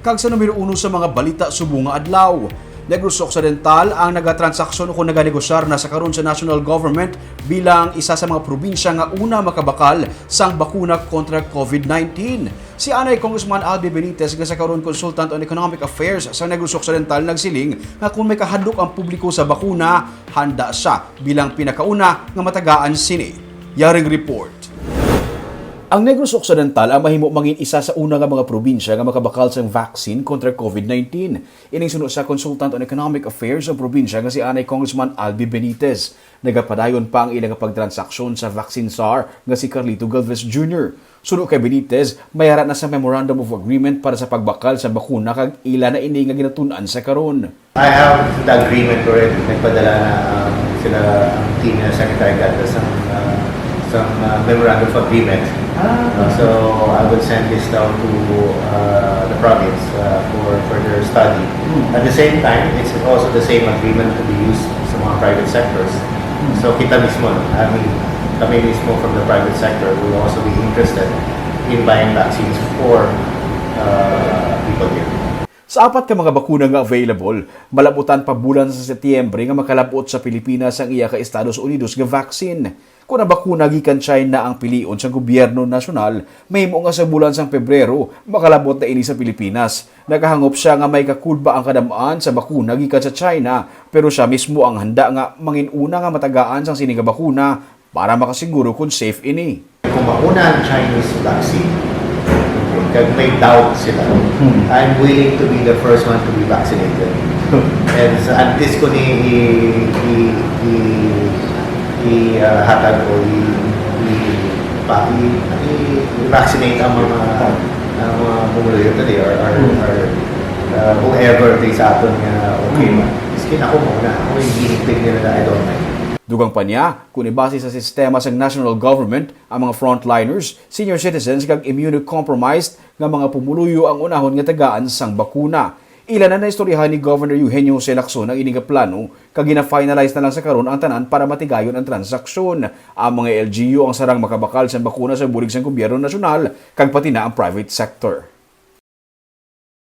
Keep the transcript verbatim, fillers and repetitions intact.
Kag sa numero uno sa mga balita subong nga adlaw, Negros Occidental ang nagatransaksyon o kung naganegosyar na sa karon sa national government bilang isa sa mga probinsya nga una makabakal sang bakuna kontra COVID nineteen. Si anay Congressman Albi Benitez nga sa karon Consultant on Economic Affairs sa Negros Occidental nagsiling nga kung may kahadlok ang publiko sa bakuna, handa siya bilang pinakauna nga matagaan sini. Yaring report. Ang Negros Occidental ang mahimo mangin isa sa una nga mga probinsya nga makabakal sang vaccine kontra COVID nineteen. Ining suno sa Consultant on Economic Affairs sa probinsya nga si anay Congressman Albi Benitez. Nagapadayon pa ang ila nga pagtransaksyon sa vaccine czar nga si Carlito Galvez Junior. Suno kay Benitez, may ara na sa Memorandum of Agreement para sa pagbakal sa bakuna kag ila na ini nga ginatun-an sa karon. I have the agreement already. Nagpadala na, um, sila, ang team na Secretary Galvez sa, uh, sa, uh, memorandum of agreement. Ah. Uh, so, I will send this down to, uh, the province, uh, for further study. Hmm. At the same time, it's also the same agreement to be used sa mga private sectors. Hmm. So, kita mismo, no? I mean, kami mismo from the private sector will also be interested in buying vaccines for, uh, people here. Sa apat ka mga bakuna nga available, malab-otan pa bulan sa Setyembre nga makalab-ot sa Pilipinas ang iya ka Estados Unidos nga vaccine. Kon ang bakuna gikan China ang pilion sang gobyerno nasyonal, mahimo nga sa bulan sang Pebrero makalab-ot na ini sa Pilipinas. Nagahangop sia nga may kakulba ang kadam-an sa bakuna gikan sa China, pero sia mismo ang handa nga mangin-una nga matagaan sang sini nga bakuna para makasiguro kon safe ini. Kung mauna ang Chinese vaccine, okay, kag may doubt sila, Hmm. I'm willing to be the first one to be vaccinated. And sa antes ko ni i, i, i, i, ah, hatag o i, i, pa, i, i, i-vaccinate ang mga, ang mga pumuluyo today or, or, Hmm. or, uh, whoever kay sa aton nga okay Hmm. man. Miskin ako mauna, ako yung ginipig nila na I don't mind. Dugang pa niya, kung ibase sa sistema sang national government, ang mga frontliners, senior citizens, kag immunocompromised nga mga pumuluyo ang unahon nga tagaan sang bakuna. Ila na naistoryahan ni Governor Eugenio Jose Lacson ang ini nga plano, kag gina-finalize na lang sa karon ang tanan para matigayon ang transaksyon. Ang mga L G U ang sarang makabakal sang bakuna sa bulig sang gobyerno nasyonal, kag pati na ang private sector.